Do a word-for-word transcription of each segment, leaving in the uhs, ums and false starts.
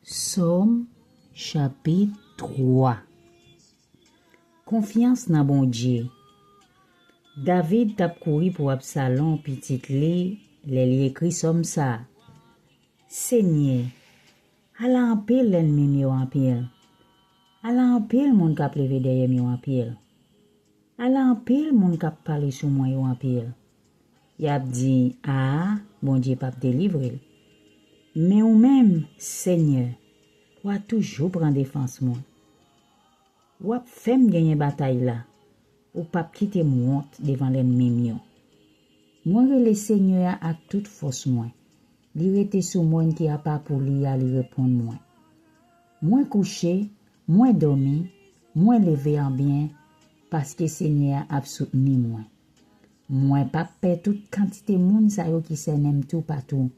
Sòm, chapit twa. Konfyans nan Bondye. David t ap kouri pou Absalon, pitit li, lè li ekri sòm sa a. Senyè, ala anpil lènmi m yo anpil. Ala anpil moun k ap leve dèyè m yo anpil. Ala anpil moun k ap pale sou mwen yo anpil. Y ap di, a, Bondye p ap delivre l. Men ou menm, Senyè, w a toujou pran defans mwen. W ap fè m genyen batay la. Ou p ap kite m wont devan lènmi m yo. Mwen rele Senyè a ak tout fòs mwen. Li rete sou mòn ki apa pou li a, li reponn mwen. Mwen kouche, mwen dòmi, mwen leve an byen, paske Senyè a ap soutni mwen. Mwen p ap pè tout kantite moun sa yo ki sènen m toupatou.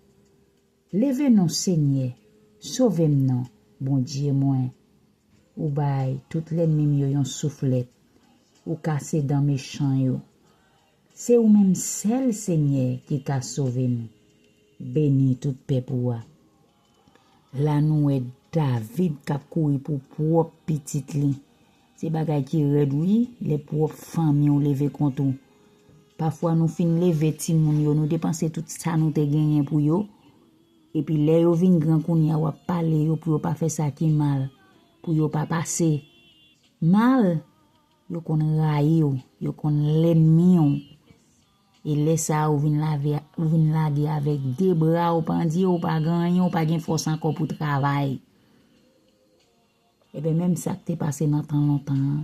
Leve non, Senyè, sove m non, Bondye mwen. Ou bay tout lènmi m yo yon souflèt. Ou kase dan mechan yo. Se ou menm sèl, Senyè, ki ka sove m. Beni tout pèp ou a. La nou wè David k ap kouri pou pwòp pitit li. Se bagay ki rèd wi, lè pwòp fanmi w leve kont ou. Pafwa nou fin leve timoun yo, nou depanse tout sa nou te genyen pou yo. Epi lè yo vin gran kounye a, w ap pale yo pou yo pa fè sa ki mal, pou yo pa pase mal. Yo konn rayi w, yo konn lènmi w. E lè sa a, ou vin lave, ou vin lage avèk de bra w pandye, ou pa gen anyen, ou pa gen fòs ankò pou travay. Ebyen, menm sa k te pase nan tan lontan an,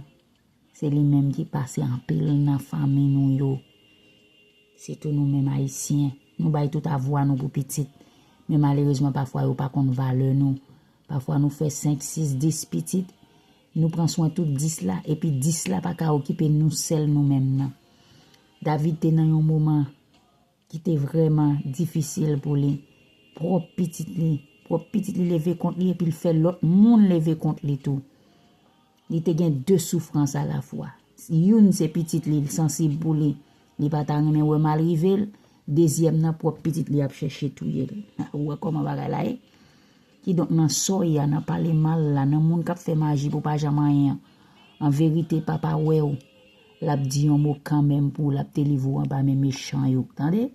se li menm ki pase anpil nan fanmi nou yo. Sitou nou menm Ayisyen, nou bay tout avwa nou pou pitit. Men malerezman, pafwa yo pa konn valè nou. Pafwa nou fè senk, sis, dis pitit, nou pran swen tout dis la, epi dis la pa ka okipe nou sèl nou menm nan. David te nan yon moman ki te vrèman difisil pou li. Pwòp pitit li, pwòp pitit li leve kont li, epi l fè lòt moun leve kont li tou. Li te gen de soufrans alafwa. Youn se pitit li, l sansib pou li, li pa ta renmen wè mal rive l. Dezyèm nan, pwòp pitit li ap chèche touye l. Ou wè kòman bagay la ye? Kidonk, nan sòy a, nan pale mal la, nan moun k ap fè maji pou pa janm anyen an, an verite, papa wè w, l ap di yon mo kanmenm pou w, l ap delivre w anba men mechan yo. Tande?